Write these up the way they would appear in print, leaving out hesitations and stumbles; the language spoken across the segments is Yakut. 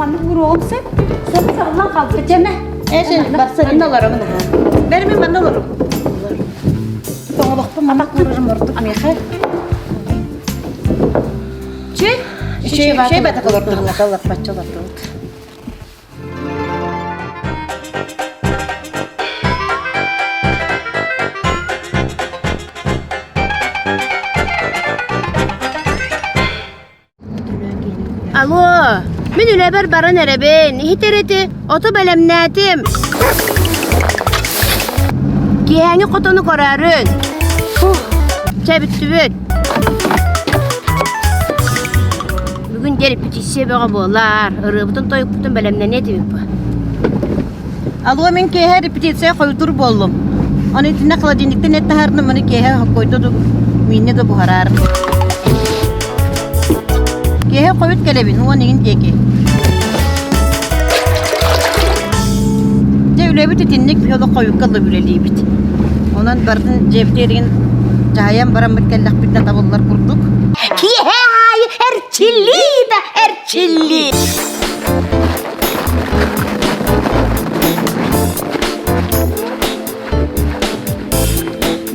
Маннык уруогум сөп. Сөп сабыллан хаалбыт дьэмэ. Ээ, барса Манна олоробун аһаа. Бэр мин манна олорум. Тоҥолохпун манна куурарым ордук миэхэ. Чүй? Үчүгэй үчүгэй батак олордубут. Лаппачча олордубут. Алло, мин үлэбэр баран эрэбин. Иһитэр ити, оту бэлэмнээтим. Киэһээҥи хотону көрөөрүн. Чэ, бүттүбүт. Бүгүн дьэ репетиция бөҕө буолар. Ырыабытын-тойукпутун бэлэмнэниэ этибит бу. Алло, мин киэһэ репетиция хойутуур буоллум. Ону итиннэ холодильниктан эт таһаарным, маны киэһэ хоккойду да мииннэ да буһараар. Киэһэ хойут кэлэбин, уон иҥин диэки. Дьэ үлэбит итинник биһи олох хойукка ылла үлэлиибит. Онон барытын дьиэбитигэр дьаһайан бараммыт кэллэхпитинэ табыллар курдук. Киэһэ аайы эрчиллии да эрчиллии.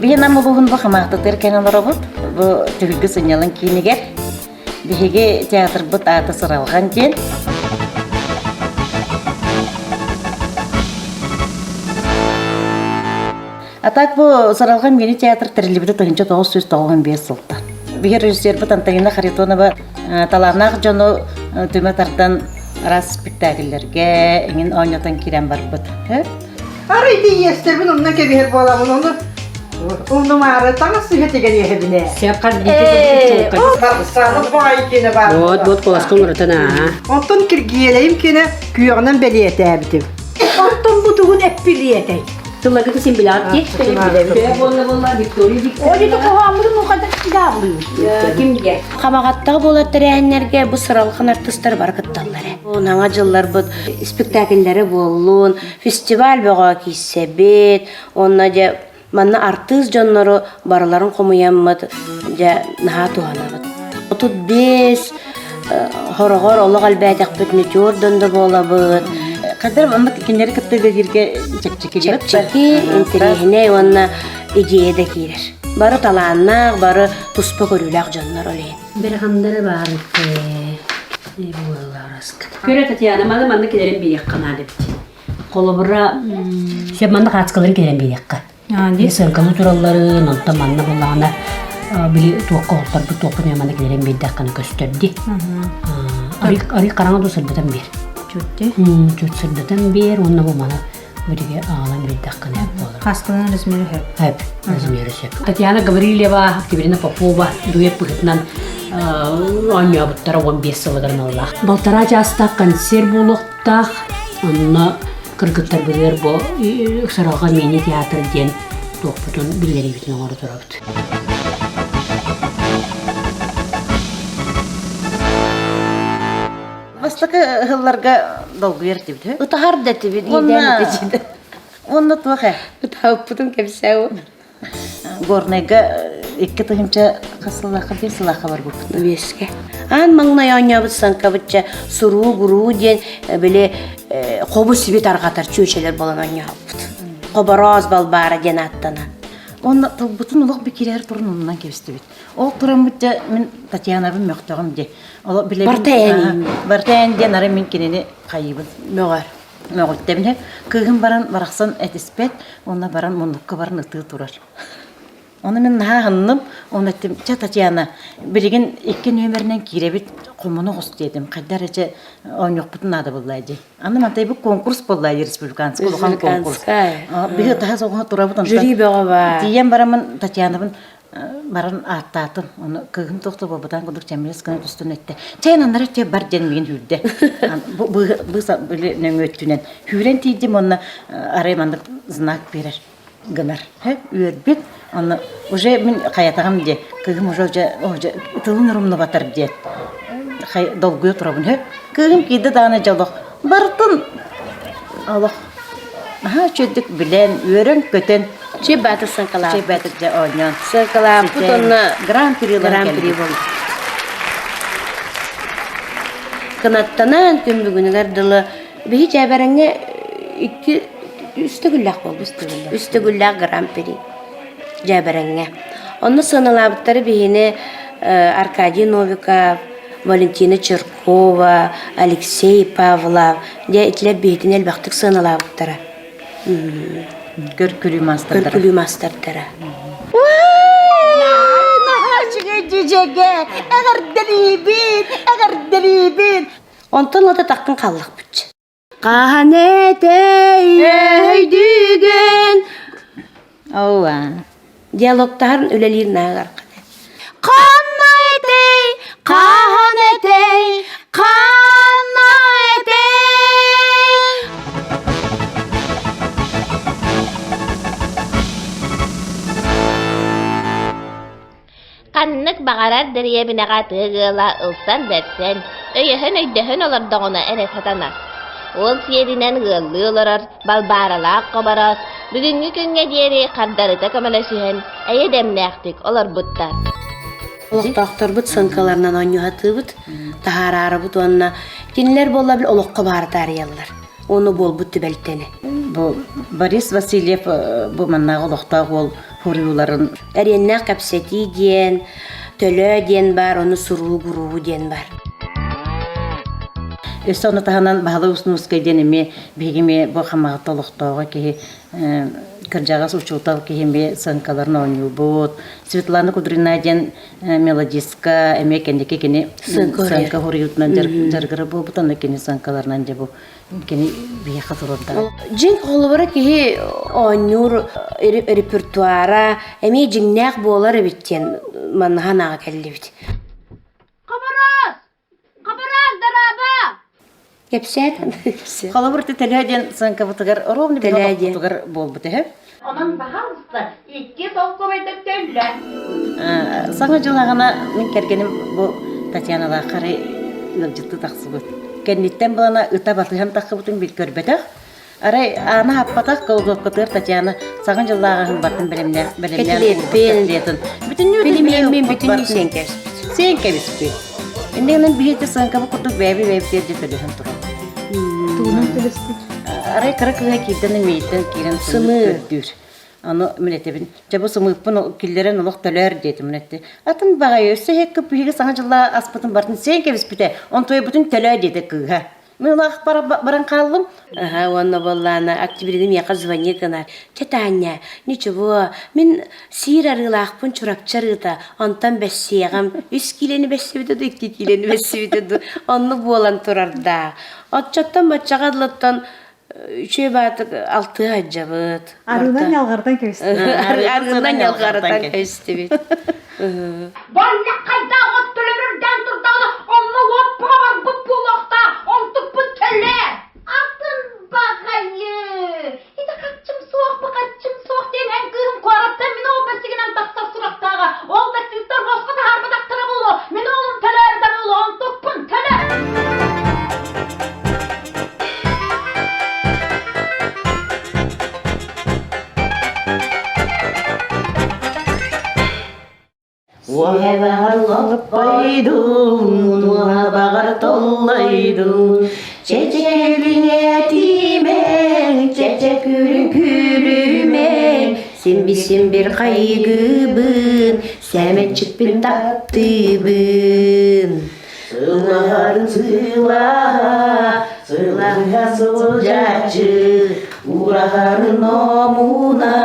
Биһи Нам улууһун бу Хамаҕатытыгар кэлэн олоробут. Бу Түһүлгэ сынньалаҥ киинигэр. Биһиги театрбыт аата Сыралҕан диэн. А так бу Сыралҕан мини-театр тэриллибитэ 1995 сылтан. Биһи режиссербит Антонина Харитонова талааннаах дьону түмэ тардан араас спектакльлэргэ эҥин оонньотон киирэн барбыт. Арай тиийиэстэрбин умна кэбиһэр буолабын, ону умнумаары таҥас сыһа тигэн иһэбинэ. Барсаны баай киэнэ баар. Вот, вот куласкын урутан аа. Онтон Киргиэлэйим киэнэ күөҕүнэн бэлиэтээбитим. Оттон бу тугун эппилиэтэй? Тыллагыты син билэҕит дии. Билэбит. Буолла буолла Виктория Виктория. Ол ити хоһооммутун мухада даабылыы. Ким диэ? Хамаҕаттаҕа буолар тэрээһиннэргэ бу сыралҕан артыыстар бары кытталлар ээ. Наҥа дьылларбыт спектакльлэри буоллун, фестиваль бөҕө киирсэбит, уонна дьэ манна артыыс дьоннору барыларын хомуйаммыт дьэ наһаа туһанабыт. 35 хороҕор олох элбээтэхпит нүтүөрдөн да буолабыт. Хаддар маннык кинилэри кытта үлэлииргэ чэпчэки Чэпчэки, интэриэһинэй уонна идея да киирэр. Бары талааннаах, бары туспа көрүүлээх дьоннор ол иһин. Бэрхандары баар Көрө Татьяна, маны манна кэлэрин бириэххэ наада эбит. Холобура, сен манна хаацкаларын кэлэн бириэххэ. Сыаҥкалыы туралларын, онтон манна буллаҕына били туохха оһолторбут туохха манна кэлэрин биэрдэххинэ көстөрдү. Арый хараҥа ду сырдатан биэр. Чуть сырдатан биэр, уонна бу маны Билиги аҕалан биэрдэххинэ буолар. Хаскынан размеры сөп. Сөп, размеры сөп. Татьяна Гаврильева, Октябрина Попова дуэт быһыытынан оонньообуттара 15 сылыгар аналлаах. Балтараа чаастаах концерт буолуохтаах. Онно кыргыттарбытыгар бу Саралҕа мини-театр диэн туохпутун биллэриибитин оҥоро турабыт. Бастакы ыһылларга долгуйар этибит. Ытаһар да этибит, иэдээн этичит. Уонна туох ээ? Ытаһыппытын кэпсээ Горнайга 2000 хас сыллаахха биир сыллаахха барбыппыт. Үөскэ. Аан маҥнай оонньообут саҥкабытча суруу-гуруу диэн били хобу сиби тарҕатар чүөчэлэр буолан оонньообуппут. Хобороос балбаара диэн ааттана. Онно тылбытын олох бикирээр турун оннунан кэбистибит. Ол тураммыт дьэ мин Татьянабын мөхтөҕүм дии. Оло билэбин. Барта эн. Барта эн диэн ары мин кинини хайыыбын. Мөҕөр. Мөҕүттэбин. Кыыһым баран барахсан этиспэт, уонна баран муннукка баран ытыы турар. Ону мин наһаа аһынным, ону эттим, чэ Татьяна, билигин икки нүөмэринэн киирэбит, хомуна оҕус диэтим, хайда эрэ чэ оонньуохпутун наада буолла дии. Аны мантай бу конкурс буолла республиканскай улахан конкурс. Биһи таһас оҕо турабыт онтон. Жюри бөҕө баар. Тиийэн бараммын Татьянабын баран ааттаатым. Ону кыыһым туох да буолбатаҕын курдук чэмэлэс гына түстэн эттэ. Чэйин аннара өттүгэр бар диэн миигин үүрдэ. Бу били нөҥүө өттүнэн үүрэн тиийдим уонна арай маннык знак биэрэр гынар. Үөрбүт. Онно уже мин хайатаҕым диэ. Кыыһым уже уже тылын урумнубатар диэн. Долгуйа турабын. Кыыһым киирдэ даҕаны дьэ олох барытын олох Наһаа үчүгэйдик билэн, үөрэн-көтөн Чэй баатыр сыаҥкалаабыт. Чэй баатыр дьэ оонньоон. Сыаҥкалаабыт уонна Гран-при Гран-при буолла. Кынаттанан күн бүгүнүгэр дылы биһи дьээбэрэҥҥэ икки үс төгүллээх буолбут. Үс төгүллээх гран-при дьээбэрэҥҥэ. Онно сыаналаабыттары биһини Аркадий Новиков, Валентина Черкова, Алексей Павлов дьэ итилэр биһитини элбэхтик сыаналаабыттара. Көр-күлүү маастардара. Көр-күлүү маастардара. Дьиджэгэ, эҕэрдэлиибин, эҕэрдэлиибин. Онтон ылата таххын хааллахпыт. Хаһан этэй өйдүүгүн? Ооба. Диалогтаһар үлэлиир нааҕар Ханна этэй, хаһан этэй, ханна этэй? Ханнык баҕарар дэриэбинэҕэ тыа ыала ылсан-бэрсэн, өйөһөн-өйдөһөн олордоҕуна эрэ сатанар. Ол сиэринэн ыаллыы олорор Балбааралаах Хобороос бүгүҥҥү күҥҥэ диэри хардарыта көмөлөсүһэн, эйэ дэмнээхтик олорбуттар. Олохтоохторбут сыҥкаларынан оонньуһатыыбыт, таһаараарыбыт уонна кинилэр буолла бил олоххо баары таарыйаллар. Ону буолбут түбэлтэни. Бу Борис Васильев бу маннааҕы олохтоох уол хуруйууларын Эриэннээх кэпсэтии диэн, төлөө диэн баар, ону суруу-гуруу диэн баар. Өссө ону таһынан Баһылай Уснуускай диэн эмиэ биһиги эмиэ бу Хамаҕатта олохтооҕо киһи кырдьаҕас учуутал киһи эмиэ сыаҥкаларын оонньуубут. Светлана Кудрина диэн мелодистка эмиэ кэнники кини сыаҥка хоруйутунан дьарыгыра буолбут, онно кини сыаҥкаларынан дьэ бу кини биһиэхэ туруорда. Дьиҥ холобура киһи оонньуур репертуара эмиэ дьиҥнээх буолар эбит диэн манна санааҕа кэллибит. Хобороос! Хобороос, дорообо! Кэпсээн. Холобур, төлөө диэн сыаҥкабытыгар ровно Төлөө диэн. билэн буолбут үһү. Онон, пожалуйста, икки солкуобайда төллө. Саҥа дьыл аҕана мин кэргэним бу Татьяналаах арай ыалдьыттыы тахсыбыт. Кэнниттэн булана ыта батыһан тахсыбытын бил көрбөтөх. Арай аана хаппатах колгуопкатыгар Татьяна саҥа дьыллааҕы аһын бартын бэлэмнээх бэлэмнээн Кэтилиэппин. Бүтүннүү Пельменмин бүтүннүү сиэн кэбиспит. Сиэн кэбиспит. Иннинэн биһиэти сыаҥкабы курдук бэйэби бэйэбитигэр дьэ төлөһөн турар. Тугунан төлөспүт? Арай кыра кыыһа киирдэн эмиийиттэн киирэн Сымыы. көрдүүр. Аны мин этэбин, дьэ бу сымыыппын киллэрэн олох төлөөр диэтим. Мин этти, атын баҕайы өссө иһэккэ биһиги саҥа дьыллаа аспытын бартын сиэн кэбиспитэ, онтуойбутун төлөө диэтэ кыыһа. Мин улаах баран хааллым. Аха, уонна буоллаана октябрина миэхэ звони гынар. Чэ, Таня, ничего, мин сиир арыылаахпын Чурапчы арыыта, онтон бэссиэҕим, үс киилэни бэссибитэ ду, икки киилэни бэссибитэ ду, оннук буолан турардаах. Оччоттон баччаҕа дылыттан үчүгэй баатык алтыа сылдьабыт. Арыынан ньалҕарытан кэбистибит. Арыынан ньалҕарытан кэбистибит. Баллах хайдаах от төлөрүрдээн турдаҕына, онно уоппуга барбыт буолуохтаах, онтукпун төлөө! Атын баҕайы! Ити харчым суох, бу харчым суох диэн эн кыыһым куораттан мин ол бэсигинэн тахсар сурахтааҕа. Ол бэсиктэр босхо таһаарбатахтара буолуо. Мин оҕолум төлөөрүтэ буолуо, онтукпун төлөө! Уһабаҕар лоппойдун, уһабаҕар толлойдун, чэчэкүлүҥ этимэҥ, чэчэкүлүҥ күлүмэҥ, симби-симбир хайгыыбын, сэмэнчикпин таптыыбын. Сылаһарын сылаһа, сылаһа сылдьааччы, ураһарын омуна,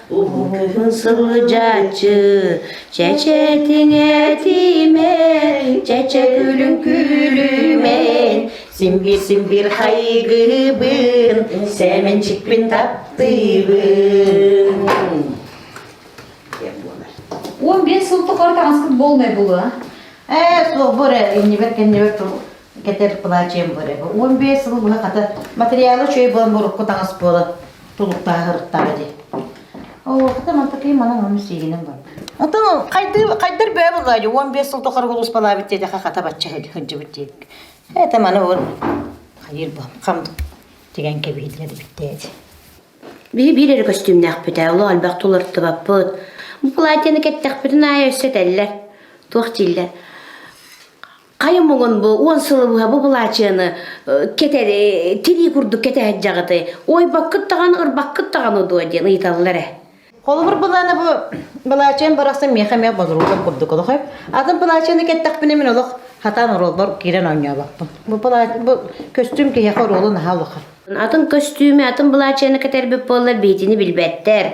уһун күһүн сылдьааччы, чэчэтиҥ этимэн, чэчэ күлүҥ күлүмэн, симбир-симбир хайгыыбын, сэмэнчикпин таптыыбын. 15 сыл тухары таҥаскыт буолмай буолуо. Ээ, суох бу эрэ иннибэр кэннибэр кэтэр платьем бу эрэ. 15 сыл быһа хата материала үчүгэй буолан урукку таҥас буолан тулуктааһырыттаҕа дии. Оо, хата мантакый манан ону сиигинэн бар. Онтон хайды хайдар бөө булла дии 15 сыл тухары улууспалаабыт диэтэхэ хата бачча сылдьыбыт дии. Это маны ол хайыр бу хам тигэн кэбиһиллэр эбит Биһи биир эрэ көстүүмнээхпит ээ, олох элбэх тулартыбаппыт. Бу платьены кэттэхпитин аайы өссө этэллэр. Туох дииллэр? Хайа муҥун бу уон сылы быһа бу былаачыйаны кэтэр тирии курдук кэтэһэр дьаҕыты уойбаккыт даҕаны ырбаккыт даҕаны дуо диэн ыйыталлар ээ. Холобур былаана бу былаачыйам барахсан миэхэ эмиэ бодоруутун курдук олох Атын былаачыйаны кэттэхпинэ мин олох хатаан оруолбар киирэн оонньообоппун. Бу бу көстүүм киһиэхэ оруолу наһаа улахан. Атын көстүүмү, атын былаачыйаны кэтэрбит буоллар биитини билбэттэр.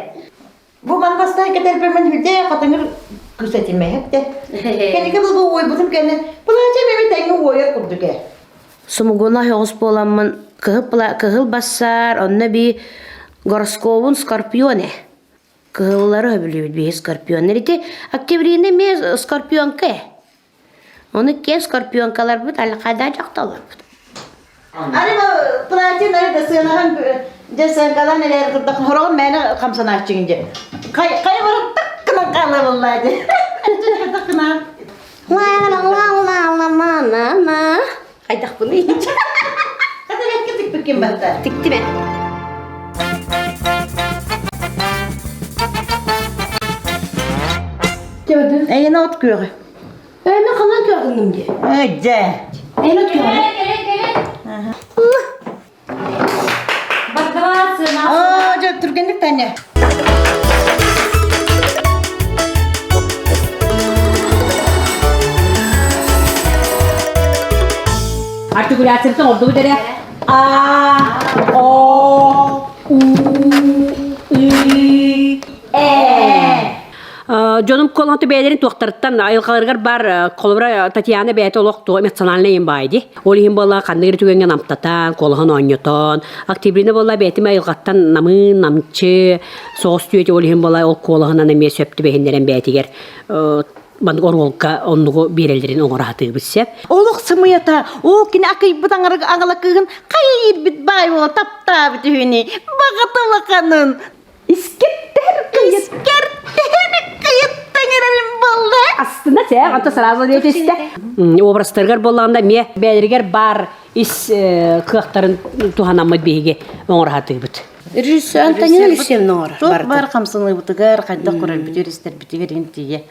Бу ман бастаан кэтэрбэммин хүлдэ хатыҥыр кыс этимэһэк да. Кэнники бу бу уойбутум кэннэ былаачыйам эми тэҥҥэ уойар курдук ээ. Сумугуна оҕус буоламмын кыһыл бассаар, онно би гороскобун скорпион ээ. Кыһыллары сөбүлүүбүт биһи скорпионнар. Ити октябрина эмиэ скорпионка ээ. Ону киэн скорпионкаларбыт алхада дьахталларбыт. Ары платин ары да сыанаһан дьэ сыаҥкалаан элээр курдах хороҕун мээнэ хамсанааччыгын дьэ. Хай хай баран так гынан хаалабыллаа дьэ. Так гынан. Ла-ла-ла-ла-ла-ла-ла. Хайдахпыный? Хата бэккэ тикпиккин батта. Тиктим ээ. Эйэн от күөҕү. Ээ, мен ханан күөҕүннүм дии. Ээ, дьэ. Эйэн от күөҕү. Кэлин, кэлин. Бардаваться Оо, дьэ, түргэнник Таня. Артикуляциятын ордубут эрэ А, О, У, И, Э. Дьонум колонто бэйэлэрин туохтарыттан айылҕаларыгар бар холобура Татьяна бэйэтэ олох туох эмоциональнай им баай дии. Ол иһин буолла ханнык эрэ түгэҥҥэ намтатан, куолаһын оонньотон, Октябрина буолла бэйэтим айылҕаттан намыын, намчы, соҕус түөтэ ол иһин буолла ол куолаһынан эмиэ сөп түбэһиннэрэн бэйэтигэр маннык оруолга оннугу биэрэллэрин оҥоро сатыыбыт сөп. Олох сымыйата, ол кини акыйбыт аҥарык аҥала кыыһын хайа иирбит баай буола таптаабыт үһүнүй, баҕата улаханын. Искиттэр Искэртэр кыйыттан эрэрим буолла. Астына сэ, онто сразу диэтистэ. Образтарыгар буоллаҕына эмиэ бэйэлэригэр баар ис кыахтарын туһанаммыт биһиги оҥоро сатыыбыт. Режиссер Антонина Алексеевна оҥорор. Туох баар хамсаныыбытыгар, хайдах көрөрбүтүгэр, истэрбитигэр иһин тиийэ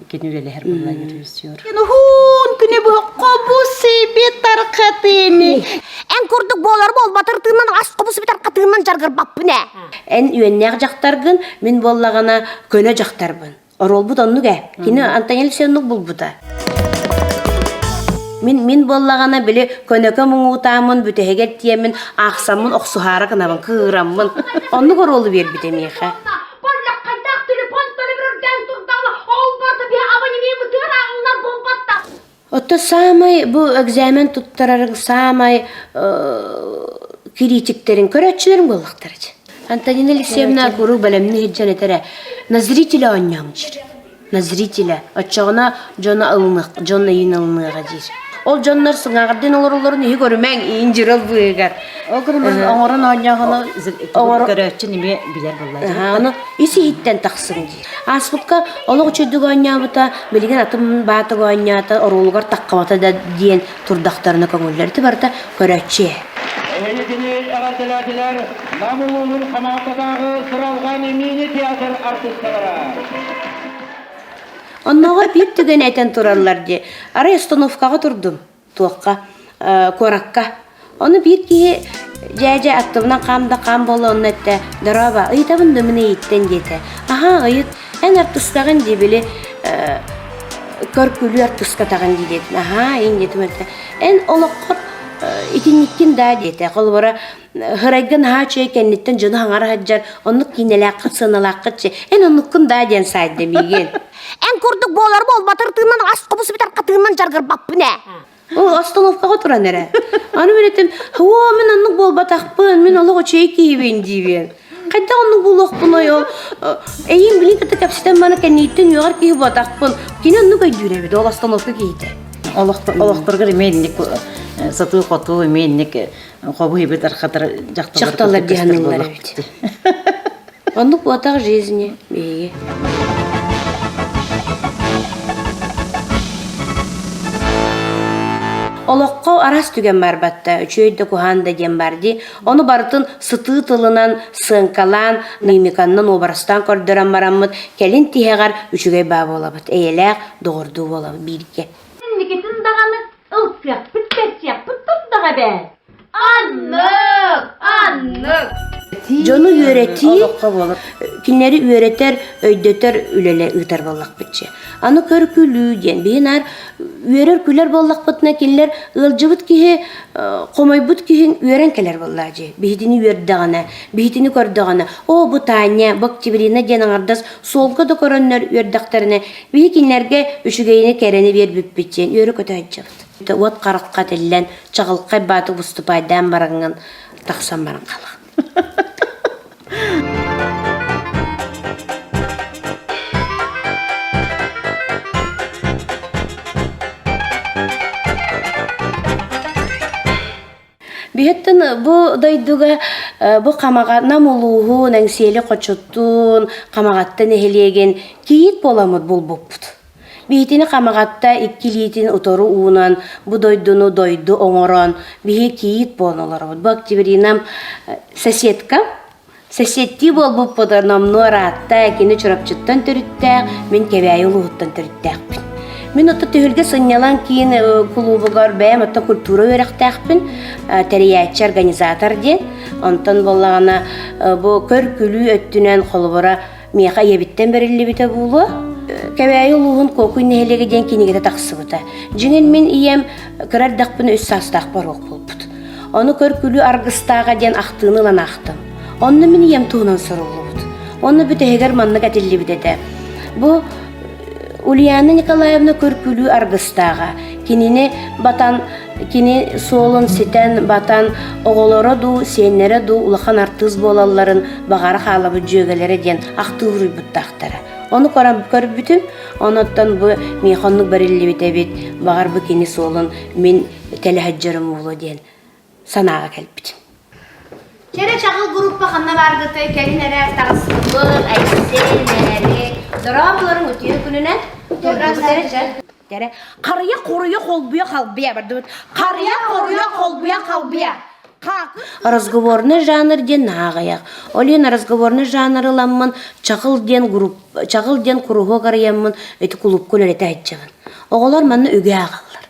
кини үлэлэһэр буолла режиссер. Уһун күнү бу хобус сибит тархатыыны. Эн курдук буолар буолбатар тыынан ас хобус битар хатыынан жаргырбаппын ээ. Эн үөннээх дьахтаргын, мин буоллаҕына көнө дьахтарбын. Оруолбут оннук ээ. Кини Антонина Алексеевна оннук булбута. Мин мин буоллаҕына били көнөкө муҥуутааммын бүтэһигэр тиэммин аахсаммын охсуһаара гынабын кыыраммын. Оннук оруолу биэрбитэ миэхэ. Боллоххайдаах телефон төлөбүрүрдээн турдаҕына, ол барыта биһи абонементыгар ааҕыллар буолбатта. Отто саамай бу экзамен туттарарыҥ саамай кириитиктэриҥ көрөөччүлэриҥ буоллахтара дьэ. Антонина Алексеевна куруук бэлэмни сылдьан этэрэ на зрителя оонньооҥ диир. На зрителя. Оччоҕуна дьону ылыныах, дьон ыйын ылыныаҕа диир. Ол дьоннор сыҥааҕырдыын олороллорун иһи көрүмэҥ, иин дьырыл быыһыгар. Ол гынан оҥорон оонньооһуну көрөөччү эмиэ билэр буолла. Ону ис иһиттэн тахсыҥ диир. Ааспыкка олох үчүгдүк оонньообута, билигин атын баатык оонньоото, оруолугар таххабата да диэн турдахтарына көҥүллэр. Ити барыта көрөөччү ээ. Эһигини эҕэрдэлээтилэр Нам улууһун Хамаҕататааҕы Сыралҕан мини-театр артыысталара. Оннооҕор биир түгэн этэн тураллар дии. Арай остановкаҕа турдум. Туохха? Куоракка. Ону биир киһи дьээдьэ аттыбынан хаам да хаам буола онно эттэ «Дорообо, ыйытабын да мин ыйыттан» диэтэ. «Аһаа, ыйыт, эн артыскаҕын дии, били көр-күлүү артыскатаҕын дии» диэтин. «Аһаа, ин» диэтим эттэ. «Эн олоххор итинниккин даа» диэтэ. Холобура, Һырайга наһаа үчүгэй кэнниттэн дьону хаҥара сылдьар, оннук киинэлээххит, сыаналааххыт чи, эн оннуккун даа диэн саайда миигин. Эн курдук буолар буолбатар тыынан ас хобус бүтэр хатыынан жаргырбаппын ээ. Ол остановкаҕа туран эрэ. Аны мин этим, «Оо, мин оннук буолбатахпын, мин олох үчүгэй киһибин» диибин. Хайдах оннук буолуохпунуй ол? Эйиин билин кытта кэпсэтэн баны кэннииттэн үөҕэр киһи буолбатахпын. Кини оннук өйдүүр эбит, ол остановка киһитэ. Олохторугар эмиэ инник сатыы-хотуу эмиэ инник хобу ибит архатар дьахталлар Дьахталлар диһаныыллар эбит. Оннук буотах жизни биһиги. Олоххо араас түгэн барбатта, үчүгэй да куһаан да диэн бар дии. Ону барытын сытыы тылынан сыаҥкалаан, мимиканнан уобарастаан көрдөрөн бараммыт, кэлин тиһэҕэр үчүгэй баа буолабыт, эйэлээх, доҕордуу буолабыт бииргэ. Инникитин даҕаны. Ылсыахпыт, бэрсиэхпит турдаҕа эбээт. Аннык! Аннык! Дьону үөрэтии, кинилэри үөрэтэр, өйдөтөр үлэлэ ыытар буоллахпыт дьэ. Аны көр-күлүү диэн биһи наар үөрэр-күлэр буоллахпытына кинилэр ыалдьыбыт киһи, хомойбут киһиҥ үөрэн кэлэр буоллаа дьэ. Биһитини үөрдэҕинэ, биһитини көрдөҕүнэ, оо бу Таня, бу Октябрина диэн аҥардас суолга да көрөннөр үөрдэхтэринэ, биһи кинилэргэ үчүгэйини кэрэни биэрбиппит диэн үөрэ-көтө сылдьабыт. Уот харахха этиллэн, чаҕылхай бааты выступайдаан бараҥҥын тахсан баран хаалаҕын. Биһиттэн бу дойдуга бу Хамаҕа Нам улууһун, Эҥсиэли хочотун, Хамаҕатта нэһилиэгин кийиит буоламмыт булбуппут. Биһитини Хамаҕатта икки илиитин утары уунан, бу дойдуну дойду оҥорон, биһи кийиит буолан олоробут. Бу Октябринам соседка, соседтии буолбуппут номнуо ыраатта, кини Чурапчыттан төрүттээх, мин Кэбээйи улууһуттан төрүттээхпин. Мин отто түһүлгэ сынньалаҥ киин кулуубугар бэйэм отто культура үөрэхтээхпин, тэрийээччи организатор диэн. Онтон буоллаҕына бу көр-күлүү өттүнэн холобура Миэхэ ийэбиттэн бэриллибитэ буолуо. Кэбээйи улууһун Куокуй нэһилиэгэ диэн кинигэтэ тахсыбыта. Дьиҥин мин ийэм кыра эрдэхпинэ үс саастаах боруок буолбут. Ону көр-күлүү аргыстааҕа диэн ахтыыны ылан аахтым. Онно мин ийэм туһунан суруллубут. Онно бүтэһигэр маннык этиллибит этэ. Бу Ульяна Николаевна көр-күлүү аргыстааҕа. Кинини батан, кини суолун ситэн батан, оҕолоро дуу, сиэннэрэ дуу улахан артыыс буолалларын баҕара хаалабыт дьүөгэлэрэ диэн ахтыы уруйбуттаахтара. Ону көрөн көрбүтүм, онуттан бу миэхэ оннук бэриллибит эбит, баҕар бу кини суолун мин тэлэ сылдьарым буолуо диэн санааҕа кэлбитим. Чэрэ чаҕыл группа ханна бааргытай кэлин эрэ таҕыстыбыт, Айсен, Мэри. Дорооболорун үтүө күнүнэн. Дэрэ Харыйа хоруйа холбуйа халбыйа бардыбыт. Харыйа хоруйа холбуйа халбыйа. Разговорный жанр диэн наһаа Ол иһин разговорный жанр ыламмын чаҕыл диэн групп чаҕыл диэн куруһуок арыйаммын ити кулуупка үлэлэтэ сылдьабын. Оҕолор манна үгэ ааҕаллар.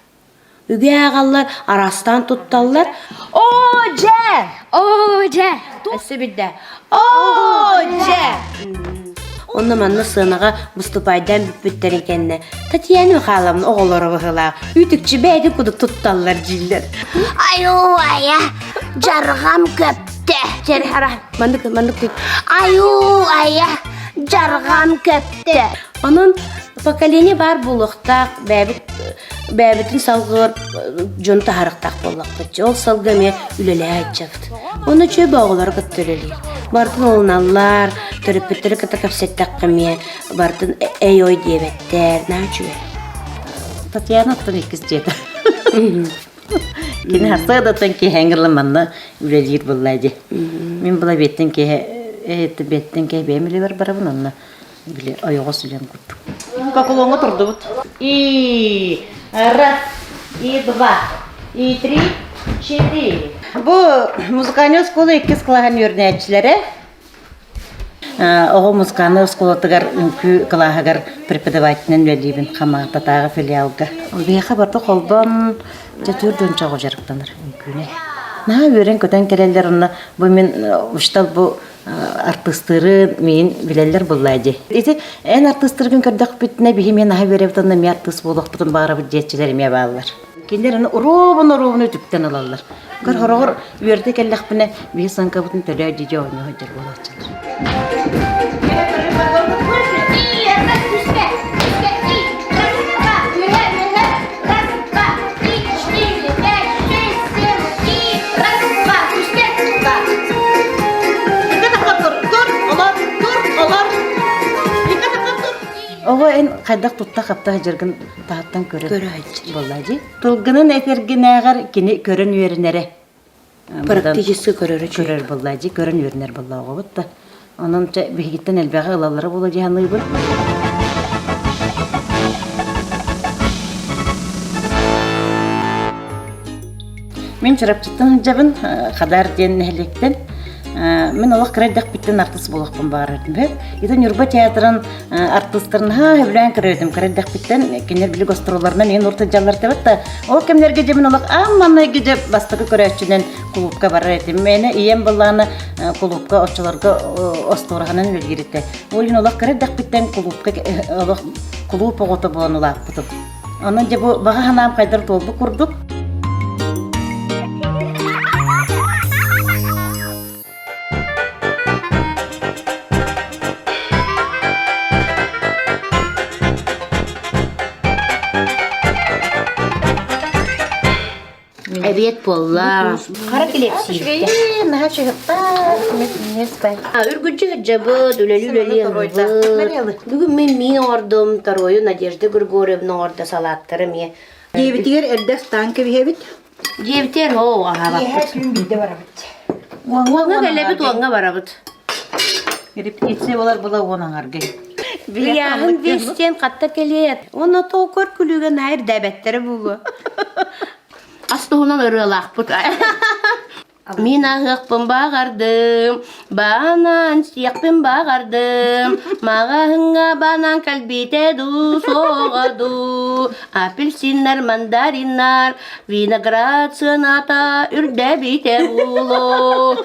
Үгэ ааҕаллар, араастаан тутталлар. Оо, дьэ! Оо, дьэ! Өссө бирдэ. Оо, дьэ! Онно манна сыанаҕа выступайдаан бүппүттэрин кэннэ Татьяна Михайловна оҕолоро быһыылаах үүтүкчү бэйэтин кудук тутталлар дииллэр. Айуу, айа, дьарҕам көптө. Чэр, ара, маннык, маннык тут. Айуу, айа, дьарҕам көптө. Онон поколение баар буолуохтаах, бэйэбит бэйэбитин салгыыр дьон таһарыктаах буоллахпыт. Ол салгы эмиэ үлэлээччэбит. Ону үчүгэй оҕолору кытта үлэлиир. Барытын ылыналлар, төрөппүттэри кытта кэпсэттэххэ эмиэ барытын эй-ой диэбэттэр, наһаа үчүгэй. Татьяна оттон иккис дьиэтэ. Кини сарсыардаттан киэһээҥҥи дылы манна үлэлиир буолла дии. Мин була биэттэн киэһэ биэттэн киэһэ бэйэм үлэбэр барабын онно били ойоҕос үлэм курдук. Поклоҥҥа турдубут. И раз, и два, и три, четыре. Бу музыкальнай оскуола иккис кылааһын үөрэнээччилэрэ Оҕо музыкальнай оскуолатыгар үҥкүү кылааһыгар преподавателинэн үлэлиибин Хамаҕататааҕы филиалга. Биһиэхэ барыта холбоон дьэ түөрт уонча оҕо дьарыктанар үҥкүүнэн. Наһаа үөрэн-көтөн кэлэллэр онно бу мин учуутал бу артыыстыыры миин билэллэр буоллаа дии. Ити эн артыыстаргын көрдөхпүтүнэ биһи эмиэ наһаа үөрэбит уонна эмиэ артыыс буолуохпутун баҕарабыт диэччилэр эмиэ бааллар. Кинилэр аны уруубун-уруубун үтүктэн ылаллар. Көр хороҕор үөрдэ кэллэхпинэ биһи саҥкабытын төлөө дии оонньуу сылдьар буолааччылар. Оҕо эн хайдах тутта-хапта сылдьаргын таһыттан көрөн Көрөөччү. буолла дии. Тылгынан этэргинээҕэр кини көрөн үөрэнэрэ. Практически көрөрө үчүгэй. Көрөр буолла дии, көрөн үөрэнэр буолла оҕобут да. Онон чэ биһигиттэн элбэҕи ылаллара буолуо дии саныыбын. Мин Чурапчыттан сылдьабын, Хадаар диэн нэһилиэктэн. Мин олох кыра эрдэхпиттэн артыыс буолуохпун баҕарар этим. Ити Ньурба театрын артыыстарын наһаа сөбүлээн көрөр этим. Кыра эрдэхпиттэн кинилэр били гастролларынан иһин урут сылдьаллар этэ да ол кэмнэргэ дьэ мин олох аан маҥнайгы дьэ бастакы көрөөччүнэн кулуупка барар этим. Мээнэ ийэм былаана кулуупка оччолорго остуораһынан үлэлиир этэ. Ол иһин олох кыра эрдэхпиттэн кулуупка олох кулууп оҕото буолан улааппытым. Онон дьэ бу баҕа санаам хайдар туолбут курдук. Эбиэт буолла. Хара килиэп сиирдэ. Наһаа чыгыттаах. Үргүччү сылдьабыт, үлэлии-үлэлии ыллыбыт. Бүгүн мин миин оҥордум, второю Надежда Григорьевна оҥордо салааттары эмиэ. Дьиэбитигэр эрдэ астаан кэбиһэбит. Дьиэбитигэр оо Киэһэ аһаабаппыт. түүн биирдэ барабыт. Уоҥҥа кэлэбит, уоҥҥа барабыт. Репетиция болар була уон аҥарга. Ыйааһын вестен хатта кэлиэт. Уонна тоокор күлүүгэ наайыр дээбэттэрэ буолуо. Ас туһунан ырыалаахпыт. Мин аһыахпын баҕардым, банан сиэхпин баҕардым, маҕаһыҥҥа банан кэлбитэ дуу, суоҕа дуу, апельсиннар, мандариннар, виноград сыаната үрдээбитэ буолуо.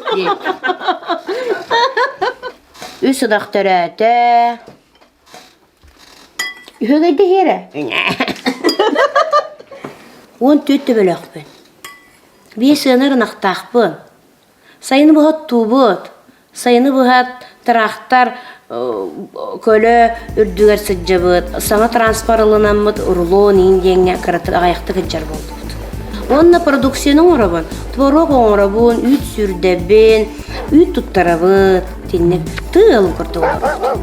Үс ынах төрөөтө. Үһүгэйдэ иһиэрэ. 14 төбөлөөхпүн. Биэс ыанар ынахтаахпын. Сайыны быһа оттуубут. Сайыны быһа тыраахтар көлө үрдүгэр сылдьабыт. Саҥа транспорт ылынаммыт рулон иин диэҥҥэ кыратык аҕыйахтык сылдьар буоллубут. Уонна продукцияны оҥоробун. Творог оҥоробун, үүт сүүрдэбин, үүт туттарабыт. Итинник тыы ыалын курдук олоробут.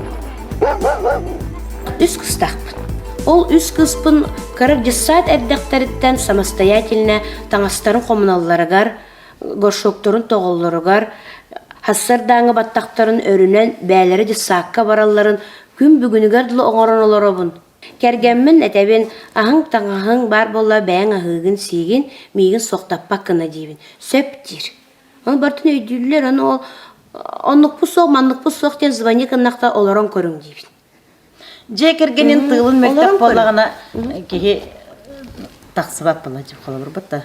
Үс кыстаахпын. Ол үс кыыспын кыра дьыссаат эрдэхтэриттэн самостоятельно таҥастарын хомуналларыгар, горшокторун тоҕоллоругар, хассардааҥы баттахтарын өрүнэн бээлэрэ дьыссаакка баралларын күн бүгүнүгэр дылы оҥорон олоробун. Кэргэммин этэбин, аһыҥ-таҥаһыҥ баар буолла бэйэҥ аһыыгын-сиигин, миигин суохтаппат гына диибин. Сөп диир. Ону барытын өйдүүллэр, ону ол оннукпут суох, манныкпыт суох диэн звони гыннахта олорон көрүҥ диибин. Дьиэ кэргэнин тыылын мөлтөх буоллаҕына киһи тахсыбат буолла холобурбут да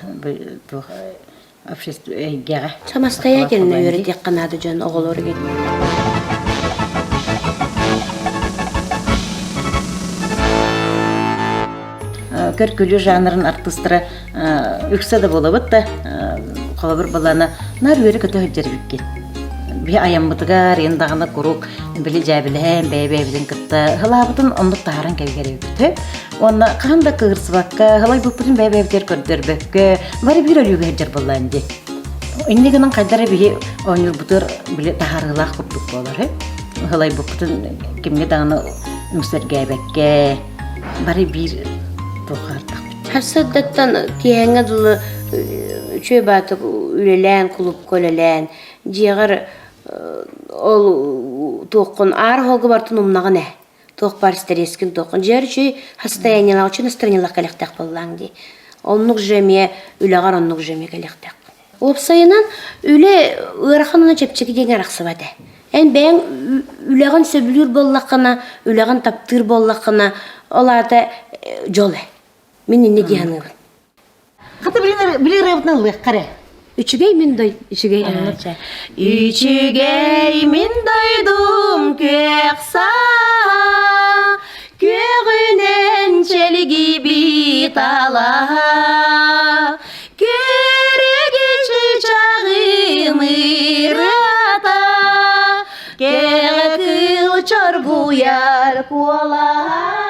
туох общество эйгэҕэ. Самостоятельно үөрэтиэххэ наада дьон оҕолоругар. Көр-күлүү жанрын артыыстара үксэ да буолабыт да холобур балана наар үөрэ-көтө сылдьар эбиккин. Биһи айаммытыгар эн даҕаны куруук били дьээбилэһэн бэйэ-бэйэбитин кытта һылаабытын оннук таһааран кэбиһэр эбиппит. Уонна хаһан да кыырсыбакка, һылайбыппытын бэйэ-бэйэбитигэр көрдөрбөккө, бары биир өлүүгэ сылдьар буоллаан дии. Инньэ гынан хайдара биһи оонньуурбутугар били таһаарыылаах курдук буолар. Һылайбыппытын кимҥэ даҕаны үҥсэргээбэккэ, бары биир туохаардахпыт. Сарсыардаттан киэһэҥҥэ дылы үчүгэй баатык үлэлээн, кулуупка үлэлээн, дьиэҕэр ол туоххун аар оһолго бартын умнаҕын ээ. Туох баар стэриэскин туоххун. Дьиэҕэр үчүгэй состояниелаах, үчүгэй настроениелаах кэлиэхтээх буоллаҥ дии. Оннук же эмиэ үлэҕэр оннук же эмиэ кэлиэхтээх. Уопсайынан, үлэ ыарахан уонна чэпчэки диэҥҥэ арахсыбат ээ. Эн бэйэҥ үлэҕин сөбүлүүр буоллаххына, үлэҕин таптыыр буоллаххына, ол аата дьол ээ. Мин инньэ дии саныыбын. Хата били ырыабытын ыллыахха эрэ. Үчүгэй мин дой үчүгэй Үчүгэй мин дойдум күөх саа күөҕүнэн чэлгийбит алаһа Күрүгү чыычааҕым ырыата Кэҕэ кыыл чоргуйар куолаһа.